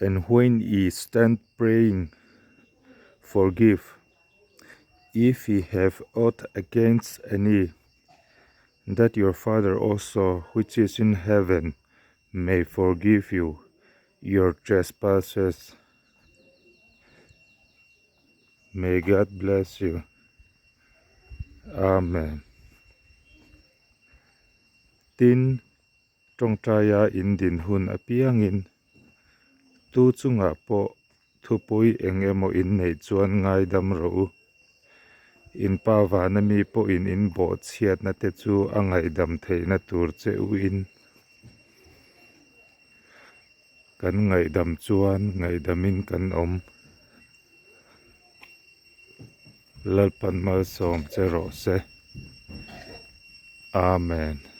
And when ye stand praying, forgive, if ye have aught against any, that your Father also which is in heaven may forgive you your trespasses. May God bless you. Amen. Tin, tawngtaia in din hun apiangin tu chungah pawh thupui eng emaw in neih chuan ngaidam rawh u. In pa vana mi pawhin in bawhchhiatna te chu a ngaihdam theihna tur che u in kan ngaihdam chuan ngaihdamin kan awm. Lalpan malsawm che rawh se. Amen.